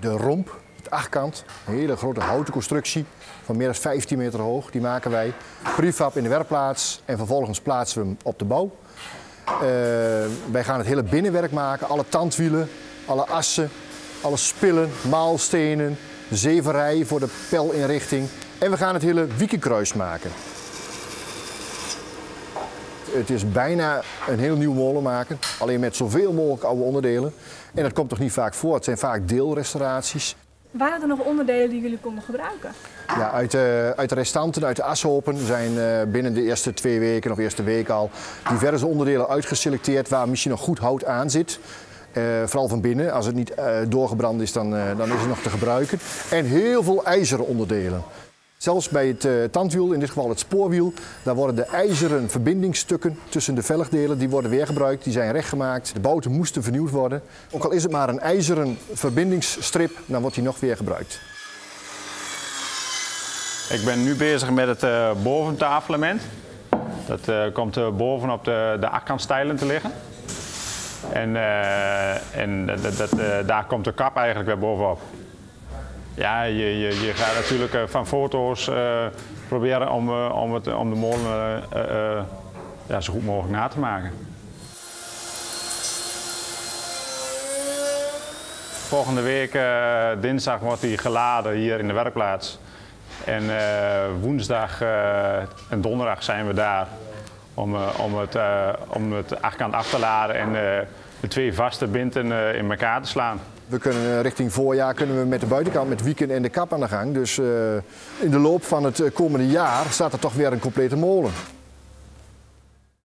De romp, het achtkant, een hele grote houten constructie van meer dan 15 meter hoog, die maken wij prefab in de werkplaats en vervolgens plaatsen we hem op de bouw. Wij gaan het hele binnenwerk maken, alle tandwielen, alle assen, alle spillen, maalstenen, zeverij voor de pelinrichting. En we gaan het hele wiekenkruis maken. Het is bijna een heel nieuw molen maken, alleen met zoveel mogelijk oude onderdelen. En dat komt toch niet vaak voor, het zijn vaak deelrestauraties. Waren er nog onderdelen die jullie konden gebruiken? Ja, uit de restanten, uit de ashopen zijn binnen de eerste 2 weken of eerste week al diverse onderdelen uitgeselecteerd waar misschien nog goed hout aan zit. Vooral van binnen, als het niet doorgebrand is, dan is het nog te gebruiken. En heel veel ijzeren onderdelen. Zelfs bij het tandwiel, in dit geval het spoorwiel, daar worden de ijzeren verbindingsstukken tussen de velgdelen, die worden weer gebruikt, die zijn rechtgemaakt. De bouten moesten vernieuwd worden. Ook al is het maar een ijzeren verbindingsstrip, dan wordt die nog weer gebruikt. Ik ben nu bezig met het boventafelement. Dat komt bovenop de achtkantstijlen te liggen. En daar komt de kap eigenlijk weer bovenop. Ja, je gaat natuurlijk van foto's proberen om de molen zo goed mogelijk na te maken. Volgende week dinsdag wordt die geladen hier in de werkplaats. En woensdag en donderdag zijn we daar om het achtkant af te laden en de 2 vaste binten in elkaar te slaan. We kunnen richting voorjaar kunnen we met de buitenkant, met wieken en de kap aan de gang. Dus in de loop van het komende jaar staat er toch weer een complete molen.